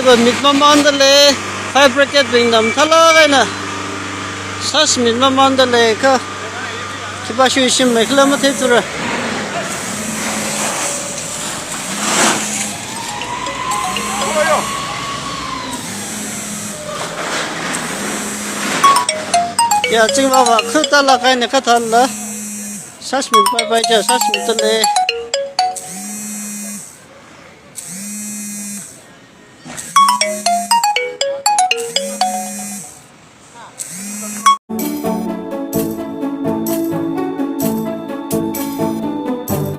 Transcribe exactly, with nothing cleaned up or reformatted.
ꯃꯤꯠ ꯃꯃꯥꯟꯗ ꯂꯩ, fire brigade ꯕꯤꯡꯗꯝ ꯊꯂꯒꯥꯏꯅ ꯁꯁ ꯃꯤꯠ ꯃꯃꯥꯟꯗ ꯂꯩ ꯈ ꯈꯤꯕꯥꯁꯨ ꯏꯁꯤꯝ ꯃꯩꯈꯂ ꯃꯊꯦ ꯆꯨꯔ꯫ ꯌꯥ ꯆꯤꯡ ꯕꯥꯕꯥ ꯈꯨ ꯇꯂ ꯀꯥꯏꯅ ꯈ ꯊꯜꯂ ꯁꯁ ꯃꯤꯠ ꯄꯥꯏ ꯄꯥꯏ ꯆ ꯁꯁ ꯃꯤꯠ ꯇ ꯂꯩ꯫